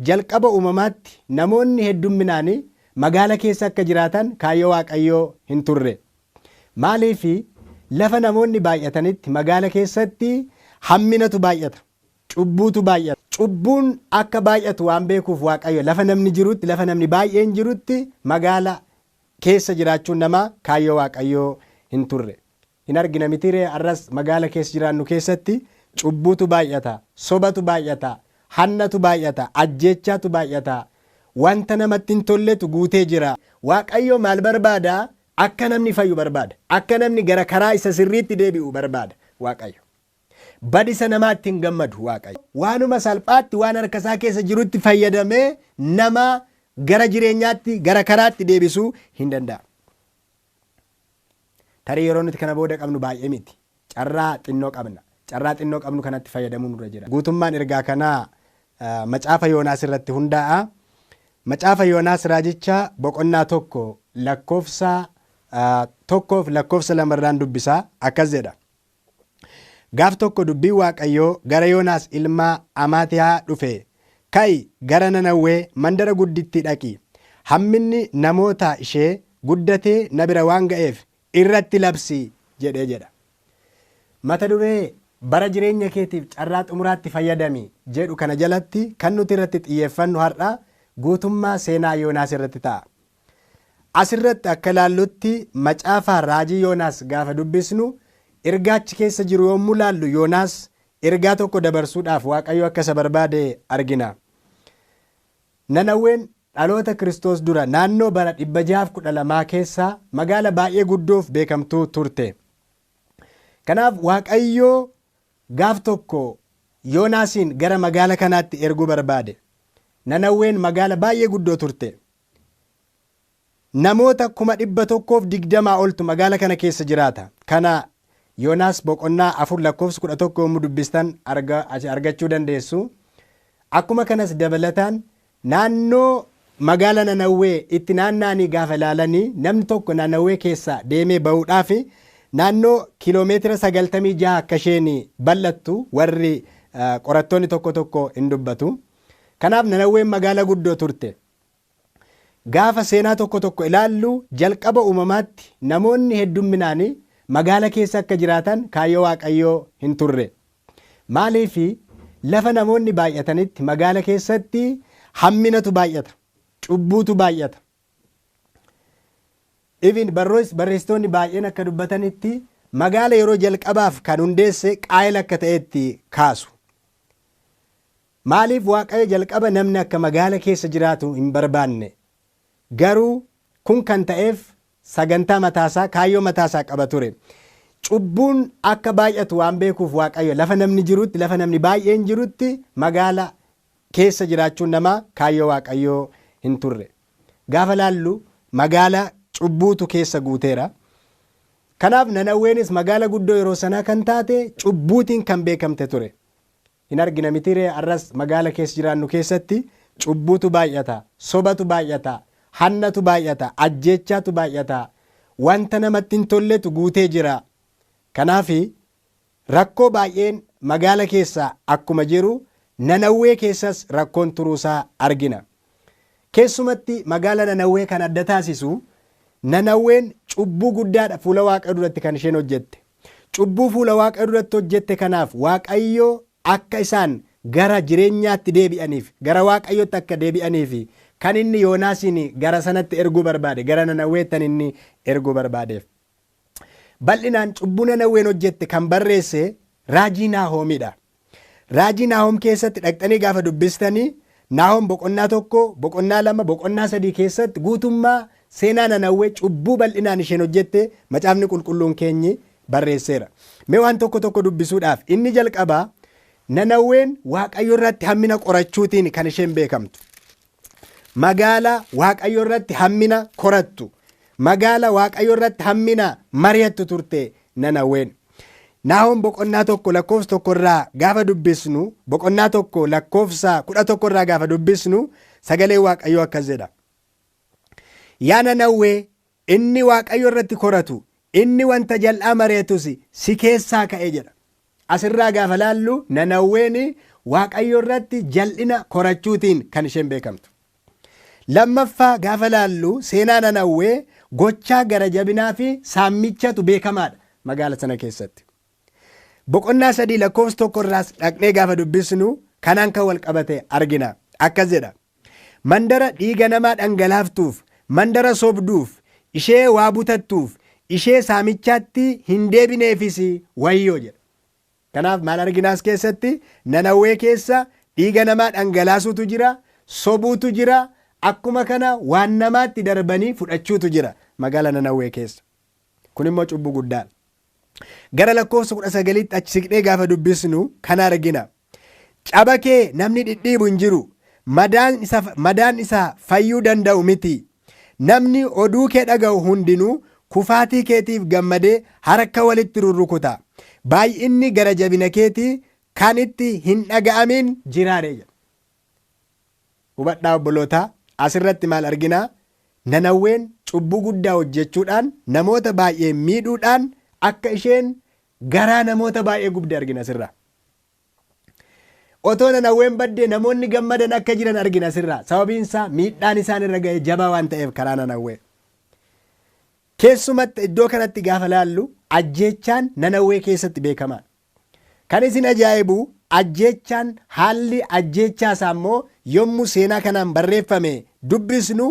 Jalqaba uumamaatti namoonni heddumminaan magaala keessa akka jiraatan kaayyoo Waaqayyoo hin turre. Maaliif lafa namoonni baay'atanitti magaala keessatti hamminatu baay'ata, cubbuutu baay'ata. Cubbuun akka baay'atu waan beekuuf Waaqayyo lafa namni jirutti, lafa namni baay'een jirutti magaala keessa jiraachuun namaa kaayyoo Waaqayyoo hin turre. Hin argina mitiree arras magaala keessa jiraannu keessatti cubbuutu baay'ata, sobatu baay'ata, hannatu baay'ata, ajjeechaatu baay'ata. Wanta namatti hin tolletu guutee jira. Waaqayyo maal barbaada? Akka namni fayyu barbaada. Akka namni gara karaa isa sirriitti deebi'u barbaada Waaqayyo. Badisa namaatti hin gammadu Waaqayyo. Waanuma salphaatti waan harka isaa keessa jirutti fayyadamee nama gara jireenyaatti, gara karaatti deebisuu hin danda'a. Tarii yeroo nuti kana booda qabnu baay'ee miti. Carraa xinnoo qabna. Carraa xinnoo qabnu kanatti fayyadamuu nurra jira. Guutummaan ergaa kanaa macaafa Yoonaas irratti hundaa'a. Macaafa Yoonaas raajicha boqonnaa 1 lakkoofsa 1f lakkoofsa 2 irraan dubbisaa akkas jedha. Gaaf tokko dubbiin Waaqayyoo gara Yoonaas ilma Amaatiyaa dhufe. Ka'i gara Nanawwee mandara guddittii dhaqi. Hamminni namoota ishee guddatee na bira waan ga'eef irratti labsi jedhee jedha. Mata duree bara jireenya keetiif carraa xumuraatti fayyadami jedhu kana jalatti kan nuti irratti xiyyeeffannu har'a guutummaa seenaa Yoonaas irratti ta'a. Asirratti akka ilaallutti macaafa raajii Yoonaas gaafa dubbisnu ergaa achi keessa jiru yommuu laallu Yoonaas ergaa tokko dabarsuudhaaf Waaqayyo akka isa barbaade argina. Nanawween dhaloota Kiristoos dura naannoo bara 612 keessa magaala baay'ee guddoof beekamtuu turte. Kanaaf Waaqayyo gaaf tokko Yoonaasiin gara magaala kanaatti erguu barbaade. Nanawween magaala baay'ee guddoo turte. Namoota 120,000 oltu magaala kana keessa jiraata. Kana Yoonaas boqonnaa 4 lakkoofsa 11 yommuu dubbistan argachuu dandeessu. Akkuma kanas dabalataan naannoo magaala Nanawwee itti naanna'anii gaafa ilaalanii namni tokko Nanawwee keessa deemee ba'uudhaaf naannoo kiiloomeetira 96 akka isheen bal'attu warri qorattoonni tokko tokko hin dubbatu. Kanaaf Nanawween magaala guddoo turte. Gaafa seenaa tokko tokko ilaallu jalqaba uumamaatti namoonni heddumminaan magaala keessa akka jiraatan kaayyoo Waaqayyoo hin turre. Maaliif lafa namoonni baay'atanitti magaala keessatti hamminatu baay'ata, cubbuutu baay'ata. Even barreessitoonni baay'een akka dubbatanitti magaala yeroo jalqabaaf kan hundeesse Qaayel akka ta'etti kaasu. Maaliif Waaqayyo jalqaba namni akka magaala keessa jiraatu hin barbaanne? Garuu kun kan ta'eef sagantaa mataasaa, kaayyoo mataasaa qaba ture. Cubbuun akka baay'atu waan beekuuf Waaqayyo lafa namni jirutti, lafa namni baay'een jirutti magaala keessa jiraachuun namaa kaayyoo Waaqayyoo hin turre. Gaafa laallu magaala cubbuutu keessa guuteera. Kanaaf Nanawweenis magaala guddoo yeroo sanaa kan taate cubbuutiin kan beekamte ture. Hin argina mitiree arras magaala keessa jiraannu keessatti cubbuutu baay'ata, sobatu baay'ata, hannatu baay'ata, ajjeechaatu baay'ata. Wanta namatti hin tolletu guutee jira. Kanaaf rakkoo baay'een magaala keessa akkuma jiru Nanawwee keessas rakkoon turuusaa argina. Keessumatti magaala Nanawwee kan adda taasisu Nanawween cubbuu guddaadha fuula Waaqa duratti kan isheen hojjette. Cubbuu fuula Waaqa duratti hojjette kanaaf Waaqayyo akka isaan gara jireenyaatti deebi'aniif, gara Waaqayyotti akka deebi'aniif kan inni Yoonaasiin gara sanatti erguu barbaade, gara Nanawweetti inni erguu barbaadeef. Bal'inaan cubbuu Nanawween hojjette kan barreesse raajii Naahoomidha. Raajii Naahoom keessatti dhaqxanii gaafa dubbistanii Naahoom boqonnaa 1, boqonnaa 2, boqonnaa 3 keessatti guutummaa seenaa Nanawwee cubbuu bal'inaan isheen hojjette macaafni qulqulluun keenyi barreesseera. Mee waan tokko tokko dubbisuudhaaf inni jalqabaa Nanawween Waaqayyo irratti hammina qorachuutiin kan isheen beekamtu. Magaala Waaqayyo irratti hammina korattu. Magaala Waaqayyo irratti hammina mari'attu turte Nanawween. Naahoom boqonnaa 1 lakkoofsa 1 irraa gaafa dubbisnu boqonnaa 1 lakkoofsa 11 irraa gaafa dubbisnu sagalee Waaqayyoo akkas jedha. Yaa Nanawwee inni Waaqayyo irratti koratu inni wanta jal'aa mari'atus si keessaa ka'e jedha. Asirraa gaafa laallu Nanawween Waaqayyo irratti jal'ina korachuutiin kan isheen beekamtu. Lammaffaa gaafa laallu seenaa Nanawwee gochaa gara jabinaa fi saammichatu beekamaadha magaala sana keessatti. Boqonnaa 3 lakkoofsa 1 irraas dhaqnee gaafa dubbisnu kanaan kan wal qabate argina. Akkas jedha. Mandara dhiiga namaa dhangalaaftuuf, mandara sobduuf, ishee waa butattuuf, ishee saamichaatti hin deebineefis wayyoo jedha. Kanaaf maal arginaas keessatti Nanawwee keessa dhiiga namaa dhangalaasuutu jira, sobuutu jira, akkuma kana waan namaatti darbanii fudhachuutu jira magaala Nanawwee keessa. Kun immoo cubbuu guddaadha. Gara lakkoofsa 19tti achi siqnee gaafa dubbisnu kana argina. Caba kee namni dhidhiibu hin jiru. Madaan isaa fayyuu danda'u miti. Namni oduu kee dhaga'u hundinuu kufaatii keetiif gammadee harka walitti rurrukuta. Baay'inni gara jabina keetii kan itti hin dhaga'amin jiraare jedha. Hubadhaa obbolootaa, asirratti maal arginaa? Nanawween cubbuu guddaa hojjechuudhaan namoota baay'ee miidhuudhaan akka isheen garaa namoota baay'ee gubde argina asirraa. Otoo Nanawween baddee namoonni gammadan akka jiran argina asirraa. Sababiin isaa miidhaan isaan irra ga'e jabaa waan ta'eef karaa Nanawwee. Keessumatti iddoo kanatti gaafa laallu ajjeechaan Nanawwee keessatti beekamaadha. Kan isin ajaa'ibu ajjeechaan haalli ajjeechaa isaa immoo yommuu seenaa kanaan barreeffame dubbisnu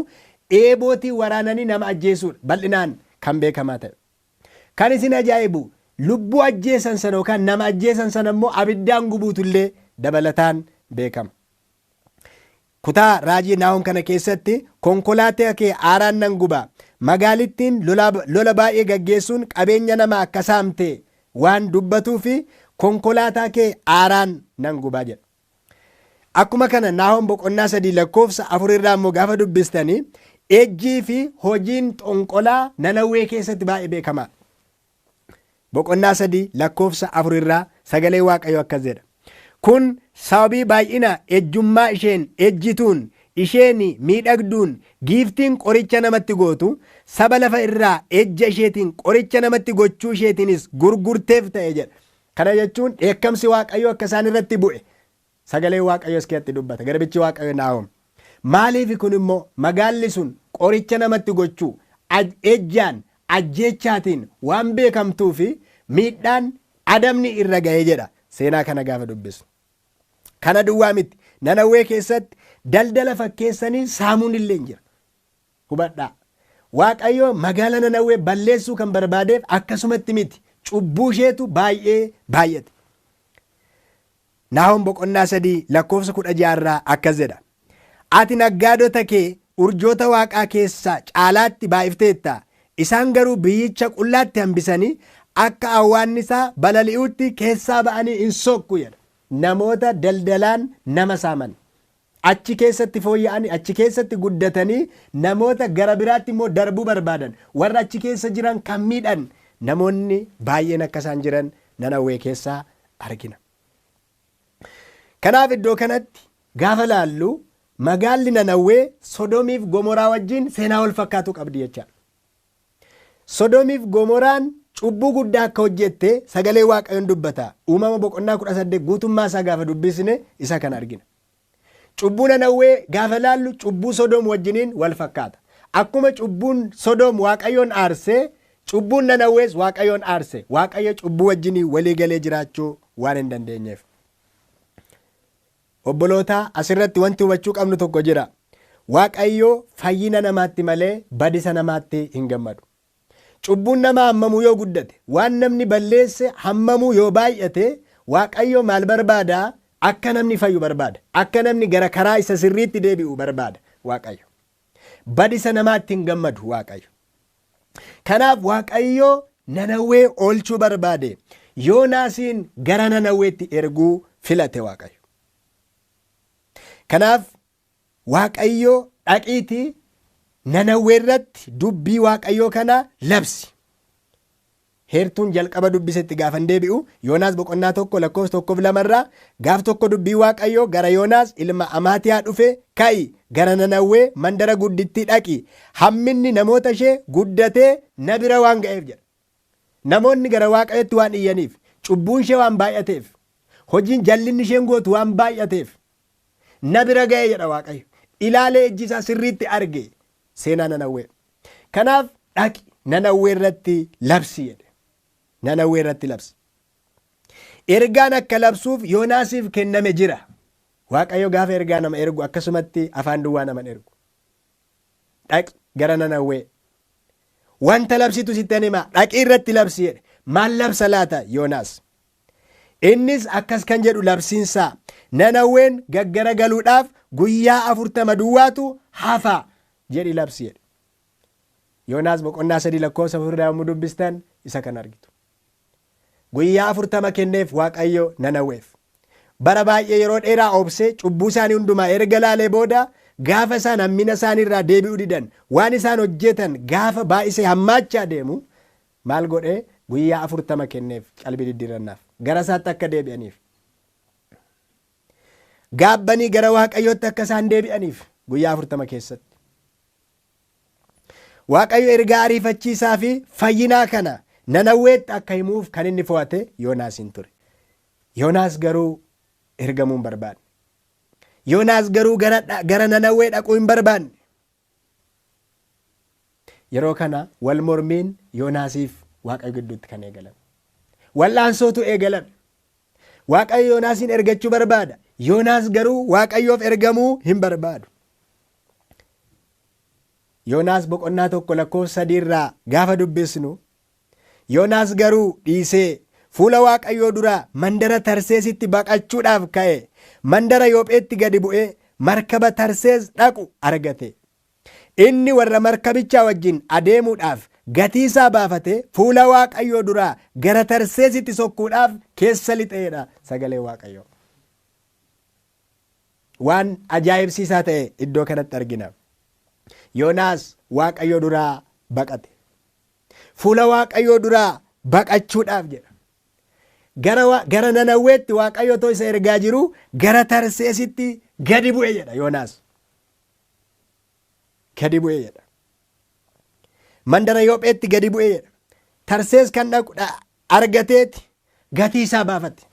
eebootii waraananii nama ajjeesuudha bal'inaan kan beekamaa ta'e. Kan isin ajaa'ibu lubbuu ajjeesan sana yookaan nama ajjeesan sana immoo abiddaan gubuutullee dabalataan beekama. Kutaa raajii Naahom kana keessatti konkolaataa kee aaraan nan guba, magaalittiin lola baay'ee gaggeessuun qabeenya nama akka saamte waan dubbatuu fi konkolaataa kee aaraan nan gubaa jedha. Akkuma kana Naahom boqonnaa 3 lakkoofsa 4 irraa immoo gaafa dubbistanii ejjii fi hojiin xonqolaa Nanawwee keessatti baay'ee beekamaadha. Boqonnaa 3 lakkoofsa 4 irraa sagalee Waaqayyoo akkas jedha. Kun sababii baay'ina ejjummaa isheen ejjituun, isheen miidhagduun, giiftiin qoricha namatti gootu, saba lafa irraa ejja isheetiin qoricha namatti gochuu isheetiinis gurgurteef ta'e jedha. Kana jechuun dheekkamsi Waaqayyoo akka isaan irratti bu'e sagalee Waaqayyoo as keessatti dubbata. Garbichi Waaqayyoo Naahom. Maaliif kun immoo magaalli sun qoricha namatti gochuu ejjaan ajjeechaatiin waan beekamtuu fi miidhaan adamni irra ga'ee jedha. Seenaa kana gaafa dubbisu. Kana duwwaa miti. Nanawwee keessatti daldala fakkeessanii saamuun illee hin jira. Hubadhaa. Waaqayyo magaala Nanawwee balleessuu kan barbaadeef akkasumatti miti. Cubbuu isheetu baay'ee baay'ate. Naahom boqonnaa 3 lakkoofsa 16 irraa akkas jedha. Ati naggaadota kee urjoota waaqaa keessaa caalaatti baay'ifteetta. Isaan garuu biyyicha qullaatti hambisanii akka awwaannisaa balali'uutti keessaa ba'anii hin sokku jedha. Namoota daldalaan nama saaman. Achi keessatti fooyya'anii, achi keessatti guddatanii namoota gara biraatti immoo darbuu barbaadan. Warra achi keessa jiran kan miidhan namoonni baay'een akka isaan jiran Nanawwee keessaa argina. Kanaaf iddoo kanatti gaafa laallu magaalli Nanawwee Sodomiif Gomoraa wajjin seenaa wal fakkaatu qabdi jechaadha. Sodomiif Gomoraan cubbuu guddaa akka hojjette sagalee Waaqayyoon dubbata. Uumama boqonnaa 18 guutummaa isaa gaafa dubbisne isa kana argina. Cubbuu Nanawwee gaafa laallu cubbuu Sodom wajjiniin wal fakkaata. Akkuma cubbuun Sodom Waaqayyoon aarsee, cubbuun Nanawwees Waaqayyoon aarse. Waaqayyo cubbuu wajjiniin walii galee jiraachuu waan hin dandeenyeef. Obbolootaa, asirratti wanti hubachuu qabnu tokko jira. Waaqayyo fayyina namaatti malee badisa namaatti hin gammadu. Cubbuun namaa hammamuu yoo guddate, waan namni balleesse hammamuu yoo baay'ate, Waaqayyo maal barbaada? Akka namni fayyu barbaada. Akka namni gara karaa isa sirriitti deebi'u barbaada Waaqayyo. Badisa namaatti hin gammadu Waaqayyo. Kanaaf Waaqayyo Nanawwee oolchuu barbaade. Yoonaasiin gara Nanawweetti erguu filate Waaqayyo. Kanaaf Waaqayyo dhaqiitii Nanawwee irratti dubbii Waaqayyoo kana labsi. Heertuun jalqaba dubbisetti gaafan deebi'u Yoonaas boqonnaa 1 lakkoofsa 1 fi 2 irraa gaaf tokko dubbii Waaqayyoo gara Yoonaas ilma Amaatiyaa dhufe, ka'i gara Nanawwee mandara guddittii dhaqi, hamminni namoota ishee guddatee na bira waan ga'eef jedha. Namoonni gara Waaqayyootti waan iyyaniif, cubbuun ishee waan baay'ateef, Hojiin jallinni isheen gootu waan baay'ateef na bira ga'e jedha Waaqayyo. Ilaalee ijji isaa sirriitti arge seenaa Nanawwee. Kanaaf dhaqi Nanawwee irratti labsi jedhe. Nanawwee irratti labsi. Ergaan akka labsuuf Yoonaasiif kenname jira. Waaqayyo gaafa ergaa nama ergu akkasumatti afaan duwwaa nama ergu. Dhaqi gara Nanawwee. Wanta labsitu sitti hima, dhaqi irratti labsi jedhe. Maal labsa laata Yoonaas? Innis akkas kan jedhu labsiinsaa Nanawween gaggaragaluudhaaf guyyaa 40 duwwaatu hafa jedhi labsi jedhe. Yoonaas boqonnaa 3 lakkoofsa 4 yommuu dubbistan isa kan argitu. Guyyaa 40 kenneef Waaqayyo Nanawweef. Bara baay'ee yeroo dheeraa obsee cubbuu isaanii hundumaa erga laalee booda gaafa isaan hammina isaaniirraa deebi'uu didan, waan isaan hojjetan gaafa baay'isee hammaachaa deemu maal godhee guyyaa 40 kenneef qalbii diddiirannaaf gara isaatti akka deebi'aniif. Gaabbanii gara Waaqayyootti akka isaan deebi'aniif guyyaa 40 keessatti. Waaqayyo ergaa ariifachiisaa fi fayyinaa kana Nanawweetti akka himuuf kan inni fo'ate Yoonaas hin ture. Yoonaas garuu ergamuu hin barbaanne. Yoonaas garuu gara Nanawwee dhaquu hin barbaanne. Yeroo kana wal mormiin Yoonaasiif Waaqayyo gidduutti kan eegalame. Wal'aansootu eegalame. Waaqayyo Yoonaasiin ergachuu barbaada. Yoonaas garuu Waaqayyoof ergamuu hin barbaadu. Yoonaas boqonnaa 1 lakkoofsa 3 irraa gaafa dubbisnu, Yoonaas garuu dhiisee fuula Waaqayyoo duraa mandara Tarseesitti baqachuudhaaf ka'e. Mandara Yoopheetti gadi bu'ee markaba Tarsees dhaqu argate. Inni warra markabichaa wajjin adeemuudhaaf gatii isaa baafatee fuula Waaqayyoo duraa gara Tarseesitti sokkuudhaaf keessa lixeedha sagalee Waaqayyoo. Waan ajaa'ibsiisaa ta'e iddoo kanatti argina. Yoonaas Waaqayyoo duraa baqate. Fuula Waaqayyoo duraa baqachuudhaaf jedha. Gara Nanawweetti Waaqayyo otoo isa ergaa jiru gara Tarseesitti gadi bu'e jedha Yoonaas. Gadi bu'e jedha. Mandara Yoopheetti gadi bu'e jedha. Tarsees kan dhaqu argateeti gatii isaa baafate.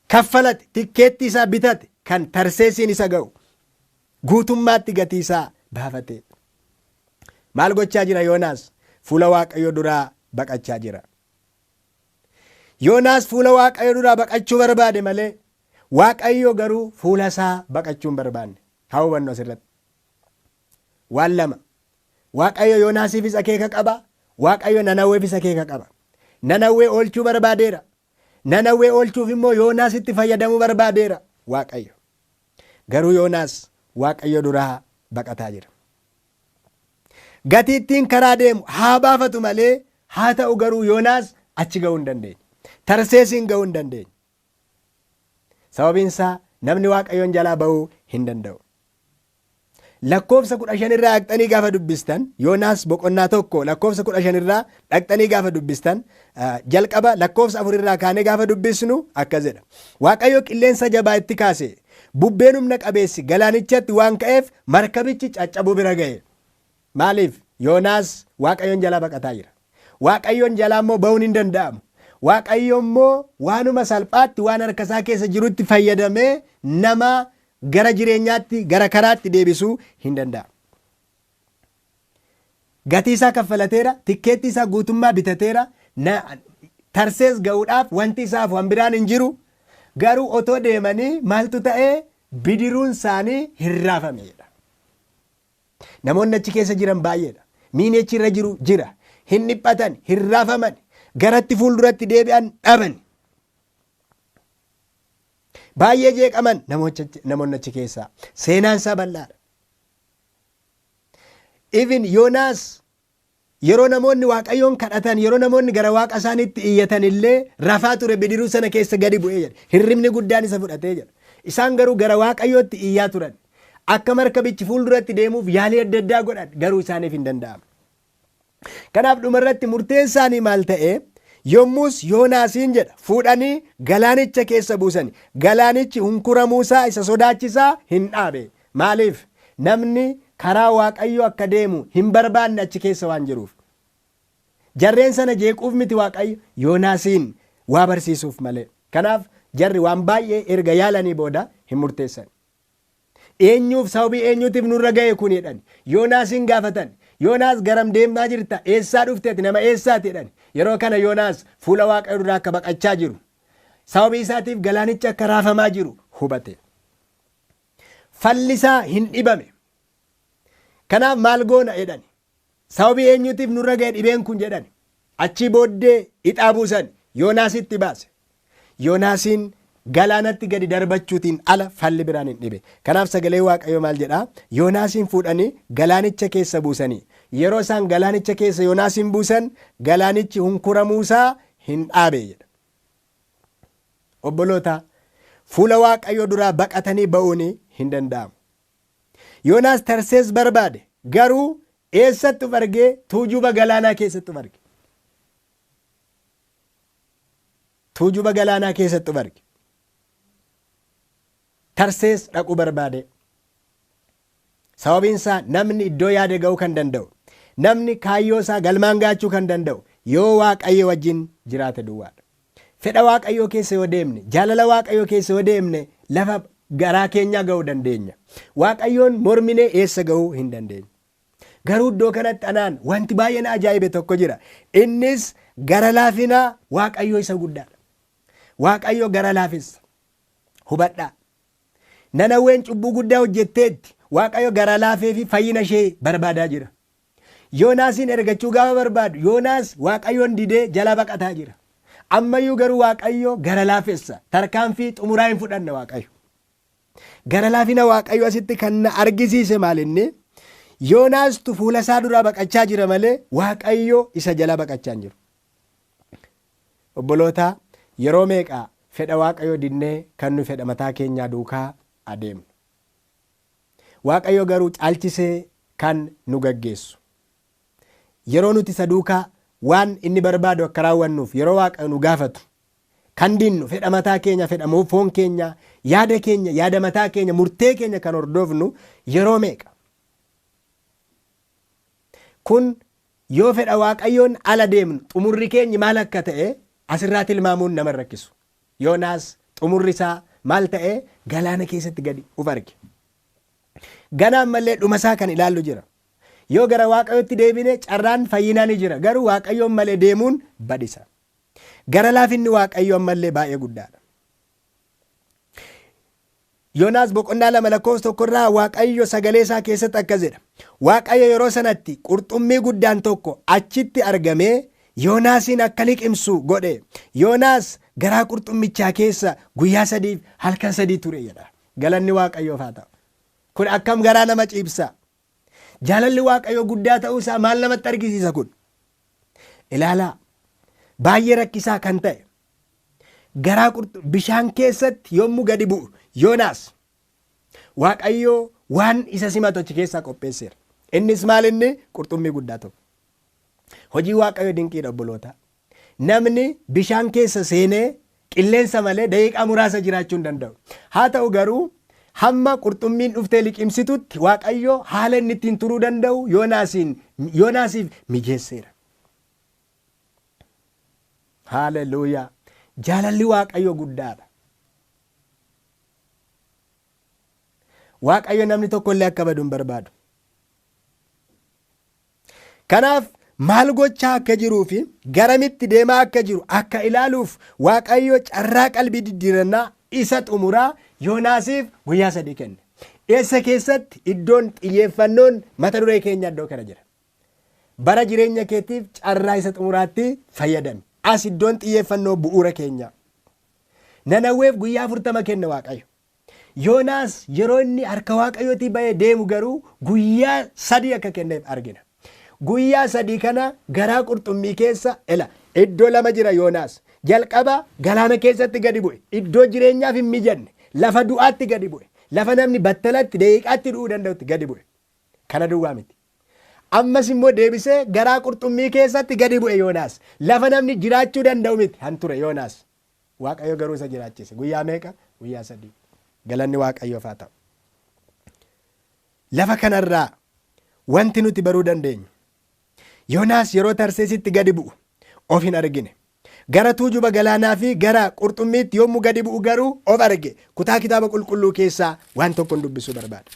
Kaffalate, tikkeettii isaa bitate kan Tarseesiin isa ga'u. Guutummaatti gatii isaa baafate. Maal gochaa jira Yoonaas? Fuula Waaqayyoo duraa baqachaa jira. Yoonaas fuula Waaqayyoo duraa baqachuu barbaade malee Waaqayyo garuu fuula isaa baqachuu hin barbaanne. Haa hubannu asirratti. Waan lama. Waaqayyo Yoonaasiifis akeeka qaba. Waaqayyo Nanawweefis akeeka qaba. Nanawwee oolchuu barbaadeera. Nanawwee oolchuuf immoo Yoonaasitti fayyadamuu barbaadeera Waaqayyo. Garuu Yoonaas Waaqayyo duraa baqataa jira. Gatii ittiin karaa deemu haa baafatu malee haa ta'u garuu Yoonaas achi ga'uu hin dandeenye. Tarseesiin ga'uu hin dandeenye. Sababiin isaa namni Waaqayyoon jalaa ba'uu hin danda'u. Lakkoofsa 15 irraa dhaqxanii gaafa dubbistan, Yoonaas boqonnaa 1 lakkoofsa 15 irraa dhaqxanii gaafa dubbistan, jalqaba lakkoofsa 4 irraa kaanee gaafa dubbisnu akkas jedha. Waaqayyo qilleensa jabaa itti kaase, bubbeen humna qabeessi galaanichatti waan ka'eef markabichi caccabuu bira ga'e. Maaliif? Yoonaas Waaqayyoon jalaa baqataa jira. Waaqayyoon jalaa immoo ba'uun hin danda'amu. Waaqayyo immoo waanuma salphaatti waan harka isaa keessa jirutti fayyadamee nama gara jireenyaatti, gara karaatti deebisuu hin danda'a. Gatii isaa kaffalateera, tikkeettii isaa guutummaa bitateera, Tarsees ga'uudhaaf wanti isaaf waan biraan hin jiru. Garuu otoo deemanii maaltu ta'ee bidiruun isaanii hin raafamedha. Namoonni achi keessa jiran baay'eedha. Miini achi irra jiru jira. Hin dhiphatan, hin raafaman, garatti fuulduratti deebi'an dhaban. Baay'ee jeeqaman namoonni achi keessaa. Seenaan isaa bal'aadha. Even Yoonaas yeroo namoonni Waaqayyoon kadhatan, yeroo namoonni gara Waaqa isaaniitti iyyatan illee rafaa ture, bidiruu sana keessa gadi bu'ee jedha. Hirribni guddaan isa fudhatee jedha. Isaan garuu gara Waaqayyootti iyyaa turan. Akka markabichi fuulduratti deemuuf yaalii adda addaa godhan, garuu isaaniif hin danda'amne. Kanaaf dhumarratti murteen isaanii maal ta'e? Yommus Yoonaasiin jedha fuudhanii galaanicha keessa buusan. Galaanichi hunkuramuusaa isa sodaachisaa hin dhaabe. Maaliif? Namni karaa Waaqayyoo akka deemu hin barbaanne achi keessa waan jiruuf. Jarreen sana jeequuf miti Waaqayyo Yoonaasiin waa barsiisuuf malee. Kanaaf jarri waan baay'ee erga yaalanii booda hin murteessan. Eenyuuf sababii eenyuutiif nurra ga'e kun jedhan. Yoonaas hin gaafatan. Yoonaas garam deemaa jirta? Eessaa dhufte ati? Nama eessaati jedhan. Yeroo kana Yoonaas fuula Waaqayyoo duraa akka baqachaa jiru, sababii isaatiif galaanichi akka raafamaa jiru hubate. Fallisaa hin dhibame. Kanaaf maal goona jedhan. Sababii eenyuutiif nurra ga'e dhibeen kun jedhan. Achii booddee ixaa buusan. Yoonaasitti baase. Yoonaasiin galaanatti gadi darbachuutiin ala falli biraan hin dhibe. Kanaaf sagalee Waaqayyoo maal jedhaa? Yoonaasiin fuudhanii galaanicha keessa buusanii. Yeroo isaan galaanicha keessa Yoonaasiin buusan galaanichi hunkuramuusaa hin dhaabe jedha. Obboloota, fuula Waaqayyoo duraa baqatanii ba'uun hin danda'amu. Yoonaas Tarsees barbaade, garuu eessatti of argee? Tuujuba galaanaa keessatti of arge. Tuujuba galaanaa keessatti of arge. Tarsees dhaquu barbaade. Sababiin isaa namni iddoo yaade ga'uu kan danda'u, namni kaayyoo isaa galmaan gaachuu kan danda'u yoo Waaqayyo wajjin jiraate duwwaadha. Fedha Waaqayyoo keessa yoo deemne, jaalala Waaqayyoo keessa yoo deemne, lafa garaa keenyaa ga'uu dandeenya. Waaqayyoon morminee eessa ga'uu hin dandeenyu. Garuu iddoo kanatti anaan wanti baay'ee na ajaa'ibe tokko jira. Innis gara laafinaa Waaqayyoo isa guddaadha. Waaqayyo gara laafessa. Hubadhaa. Nanawween cubbuu guddaa hojjetteetti, Waaqayyo gara laafee fi fayyina ishee barbaadaa jira. Yoonaasiin ergachuu gaafa barbaadu, Yoonaas Waaqayyoon didee jala baqataa jira. Ammayyuu garuu Waaqayyo gara laafessa. Tarkaanfii xumuraa hin fudhanne Waaqayyo. Gara laafina Waaqayyo asitti kan na argisiise maal inni? Yoonaastu fuula isaa duraa baqachaa jira malee Waaqayyo isa jala baqachaa hin jiru. Obboloota, yeroo meeqa fedha Waaqayyoo dinnee kan nu fedha mataa keenyaa duukaa adeemnu? Waaqayyo garuu caalchisee kan nu gaggeessu. Yeroo nuti isa duukaa waan inni barbaadu akka raawwannuuf yeroo Waaqayyo nu gaafatu kan dinnu, fedha mataa keenya, fedha foon keenya, yaada keenya, yaada mataa keenya, murtee keenya kan hordofnu yeroo meeqa? Kun yoo fedha Waaqayyoon ala deemnu xumurri keenyi maal akka ta'e asirraa tilmaamuun nama rakkisu. Yoonaas xumurri isaa maal ta'e? Galaana keessatti gadi uf arge. Ganaa ammallee dhuma isaa kan ilaallu jira. Yoo gara Waaqayyootti deebine carraan fayyinaa ni jira. Garuu Waaqayyoon malee deemuun badisa. Gara laafinni Waaqayyoo ammallee baay'ee guddaadha. Yoonaas boqonnaa 2 lakkoofsa 1 irraa Waaqayyo sagalee isaa keessatti akkas jedha. Waaqayyo yeroo sanatti qurxummii guddaan tokko achitti argamee Yoonaasiin akka liqimsu godhe. Yoonaas garaa qurxummichaa keessa guyyaa 3f halkan 3 ture jedha. Galanni Waaqayyoof haa ta'u. Kun akkam garaa nama ciibsa. Jaalalli Waaqayyoo guddaa ta'uu isaa maal namatti argisiisa kun? Ilaalaa, baay'ee rakkisaa kan ta'e garaa bishaan keessatti yommuu gadi bu'u Yoonaas Waaqayyoo waan isa simatu achi keessaa qopheesseera. Innis maal inni? Qurxummii guddaa tokko. Hojii Waaqayyoo dinqiidha, obboloota. Namni bishaan keessa seenee qilleensa malee daqiiqaa muraasa jiraachuu hin danda'u. Haa ta'u garuu hamma qurxummiin dhuftee liqimsitutti Waaqayyo haala inni ittiin turuu danda'u Yoonaasiif mijeesseera. Haaleluyyaa! Jaalalli Waaqayyo guddaadha. Waaqayyo namni tokko illee akka badu hin barbaadu. Kanaaf maal gochaa akka jiruu fi garamitti deemaa akka jiru akka ilaaluuf Waaqayyo carraa qalbii diddiirannaa isa xumuraa Yoonaasiif guyyaa 3 kenne. Eessa keessatti? Iddoon xiyyeeffannoon mata duree keenya iddoo kana jira. Bara jireenya keetiif carraa isa xumuraatti fayyadami. As iddoon xiyyeeffannoo bu'uura keenyaa. Nanawweef guyyaa 40 kenne Waaqayyo. Yoonaas yeroo inni harka Waaqayyootii ba'ee deemu garuu guyyaa 3 akka kenneef argina. Guyyaa 3 kana garaa qurxummii keessa ela iddoo lama jira Yoonaas. Jalqaba galaana keessatti gadi bu'e. Iddoo jireenyaaf hin mijanne, lafa du'aatti gadi bu'e. Lafa namni battalatti daqiiqaatti du'uu danda'utti gadi bu'e. Kana duwwaa miti. Ammas immoo deebisee garaa qurxummii keessatti gadi bu'e Yoonaas. Lafa namni jiraachuu danda'u miti han ture Yoonaas. Waaqayyo garuu isa jiraachise. Guyyaa meeqa? Guyyaa 3. Galanni Waaqayyoof haa ta'u. Lafa kanarraa wanti nuti baruu dandeenyu, Yoonaas yeroo Tarseesitti gadi bu'u of hin argine. Gara tuujuba galaanaa fi gara qurxummiitti yommuu gadi bu'u garuu of arge. Kutaa kitaaba qulqulluu keessaa waan tokkoon dubbisuu barbaada.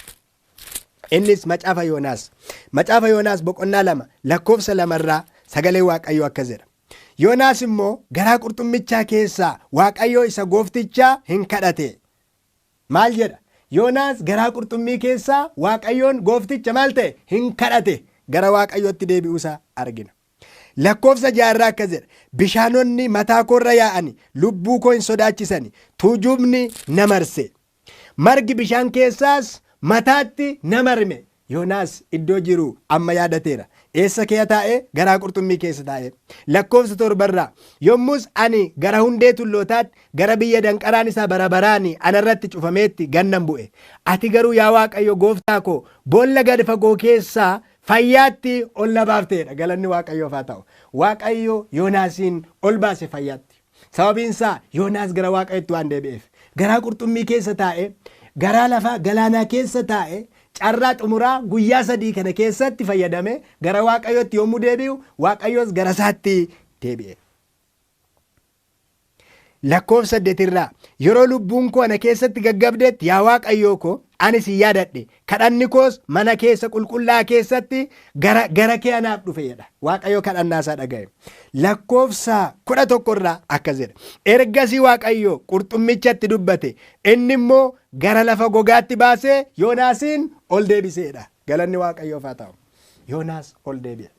Innis macaafa Yoonaas. Macaafa Yoonaas boqonnaa 2 lakkoofsa 2 irraa sagalee Waaqayyoo akkas jedha. Yoonaas immoo garaa qurxummichaa keessaa Waaqayyoo isa gooftichaa hin kadhate. Maal jedha? Yoonaas garaa qurxummii keessaa Waaqayyoon goofticha maal ta'e? Hin kadhate. Gara Waaqayyootti deebi'uusaa argina. Lakkoofsa 6 irraa akkas jedha. Bishaanonni mataa koorra yaa'ani, lubbuu koo hin sodaachisani, tuujubni na marse. Margi bishaan keessaas mataatti na marme. Yoonaas iddoo jiru amma yaadateera. Eessa kee taa'ee? Garaa qurxummii keessa taa'ee. Lakkoofsa 7 irraa yommus ani gara hundee tullootaatti, gara biyya danqaraan isaa bara baraan anarratti cufameetti gannan bu'e. Ati garuu yaa Waaqayyo gooftaa koo boolla gad fagoo keessaa fayyaatti ol na baafteedha. Galanni Waaqayyoof haa ta'u. Waaqayyo Yoonaasiin ol baase fayyaatti. Sababiin isaa Yoonaas gara Waaqayyotti waan deebi'eef. Garaa qurxummii keessa taa'ee, garaa lafaa galaanaa keessa taa'ee, carraa xumuraa guyyaa 3 kana keessatti fayyadame gara Waaqayyootti yommuu deebi'u, Waaqayyoos gara isaatti deebi'e. Lakkoofsa 8 irraa yeroo lubbuun koo ana keessatti gaggabdetti yaa Waaqayyoo koo ani si yaadadhe, kadhanni koos mana keessa qulqullaa'aa keessatti gara kee anaaf dhufe jedha. Waaqayyo kadhannaa isaa dhaga'e. Lakkoofsa 11 irraa akkas jedha. Ergasii Waaqayyo qurxummichatti dubbate, inni immoo gara lafa gogaatti baasee Yoonaasiin ol deebiseedha. Galanni Waaqayyoof haa ta'u. Yoonaas ol deebi'e.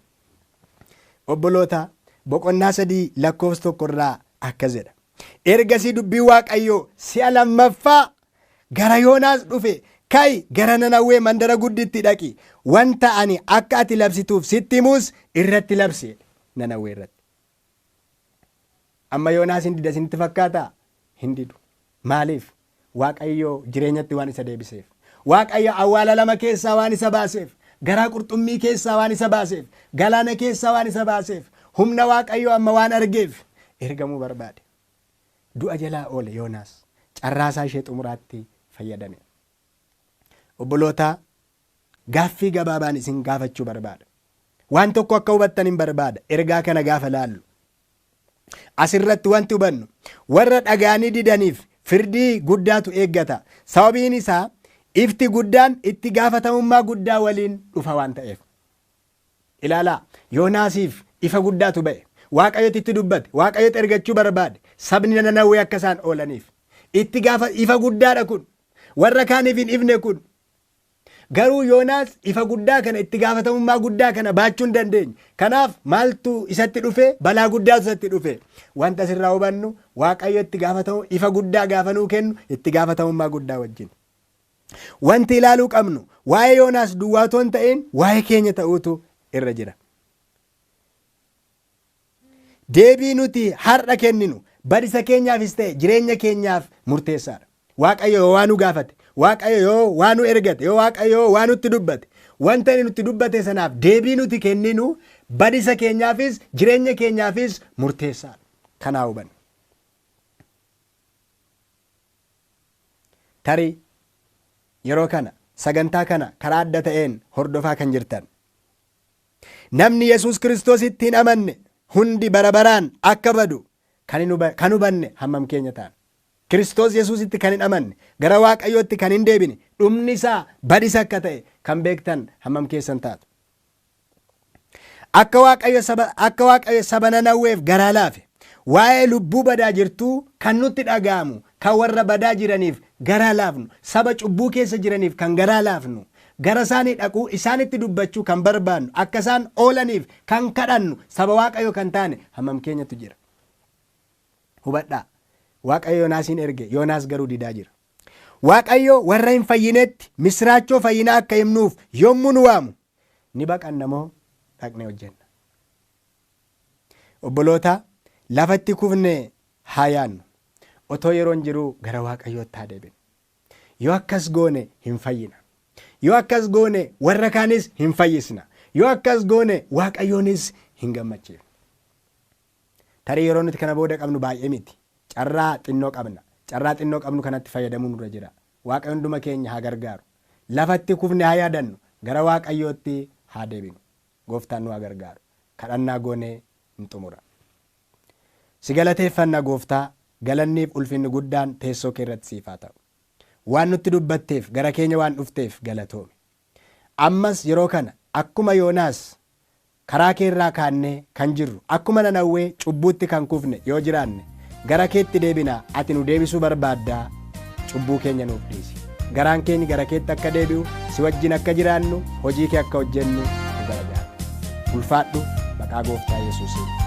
Obboloota, boqonnaa 3 lakkoofsa 1 irraa akkas jedha. Ergasii dubbiin Waaqayyoo si'a lammaffaa gara Yoonaas dhufe. Ka'i gara Nanawwee mandara gudditti dhaqi. Wanta ani akka ati labsituuf sitti himus irratti labsi. Nanawwee irratti. Amma Yoonaas hin dida isinitti fakkaataa? Hin didu. Maaliif? Waaqayyo jireenyatti waan isa deebiseef. Waaqayyo awwaala 2 keessaa waan isa baaseef. Garaa qurxummii keessaa waan isa baaseef. Galaana keessaa waan isa baaseef. Humna Waaqayyo amma waan argeef ergamuu barbaade. Du'a jalaa oole Yoonaas. Carraasaa ishee xumuraatti fayyadame. Obboloota, gaaffii gabaabaan isin gaafachuu barbaada. Waan tokko akka hubattan hin barbaada. Ergaa kana gaafa laallu. Asirratti wanti hubannu warra dhagaanii didaniif firdii guddaatu eeggata. Sababiin isaa ifti guddaan itti gaafatamummaa guddaa waliin dhufa waan ta'eef. Ilaalaa, Yoonaasiif ifa guddaatu ba'e. Waaqayyotti itti dubbate, Waaqayyotti ergachuu barbaade, sabni Nanawwee akka isaan oolaniif. Itti gaafa ifa guddaadha kun. Warra kaaniif hin ifne kun. Garuu Yoonaas ifa guddaa kana itti gaafatamummaa guddaa kana baachuu hin dandeenye. Kanaaf maaltu isatti dhufe? Balaa guddaatu isatti dhufe. Wanta asirraa hubannu Waaqayyo itti gaafatamu ifa guddaa gaafa nuu kennu itti gaafatamummaa guddaa wajjin. Wanti ilaaluu qabnu waa'ee Yoonaas duwwaa otoo hin ta'in waa'ee keenya ta'uutu irra jira. Deebii nuti har'a kenninu badisa keenyaafis ta'e jireenya keenyaaf murteessaadha. Waaqayyo yoo waa nu gaafate, Waaqayyo yoo waa nu ergate, yoo Waaqayyo yoo waa nutti dubbate, wanta inni nutti dubbate sanaaf deebii nuti kenninu badisa keenyaafis jireenya keenyaafis murteessaadha. Kanaa hubanna. Tarii yeroo kana sagantaa kana karaa adda ta'een hordofaa kan jirtan. Namni Yesuus Kiristoositti hin amanne hundi bara baraan akka badu kan hubanne hammam keenya ta'an. Kiristoos Yesuusitti kan hin amanne, gara Waaqayyootti kan hin deebine, dhumni isaa badisa akka ta'e kan beektan hammam keessan taatu. Akka Waaqayyo saba Nanawweef garaa laafe, waa'ee lubbuu badaa jirtuu kan nutti dhaga'amu, kan warra badaa jiraniif garaa laafnu, saba cubbuu keessa jiraniif kan garaa laafnu, gara isaanii dhaquu, isaanitti dubbachuu kan barbaannu, akka isaan oolaniif kan kadhannu, saba Waaqayyo kan taane hammam keenyatu jira. Hubadhaa. Waaqayyo Yoonaasiin erge, Yoonaas garuu didaa jira. Waaqayyo warra hin fayyinetti misraachoo fayyinaa akka himnuuf yommuu nu waamu ni baqanna moo dhaqnee hojjenna? Obboloota, lafatti kufne haa yaannu. Otoo yeroon jiruu gara Waaqayyootti haa deebinu. Yoo akkas goone hin fayyina. Yoo akkas goone warra kaanis hin fayyisna. Yoo akkas goone Waaqayyoonis hin gammachiifna. Tarii yeroo nuti kana booda qabnu baay'ee miti. Carraa xinnoo qabna. Carraa xinnoo qabnu kanatti fayyadamuu nurra jira. Waaqayyo hunduma keenya haa gargaaru. Lafatti kufne haa yaadannu. Gara Waaqayyootti haa deebinu. Gooftaan nu haa gargaaru. Kadhannaa goonee hin xumura. Si galateeffanna Gooftaa, galanniif ulfinni guddaan teessoo kee irratti siif haa ta'u. Waan nutti dubbatteef, gara keenya waan dhufteef galatoomi. Ammas yeroo kana akkuma Yoonaas karaa kee irraa kaannee kan jirru, akkuma Nanawwee cubbuutti kan kufne yoo jiraanne, gara keetti deebinaa, ati nu deebisuu barbaaddaa, cubbuu keenya nuuf dhiisi. Garaan keenya gara keetti akka deebi'u, si wajjin akka jiraannu, hojii kee akka hojjennu nu gargaari. Ulfaadhu, maqaa Gooftaa Yesuusiin.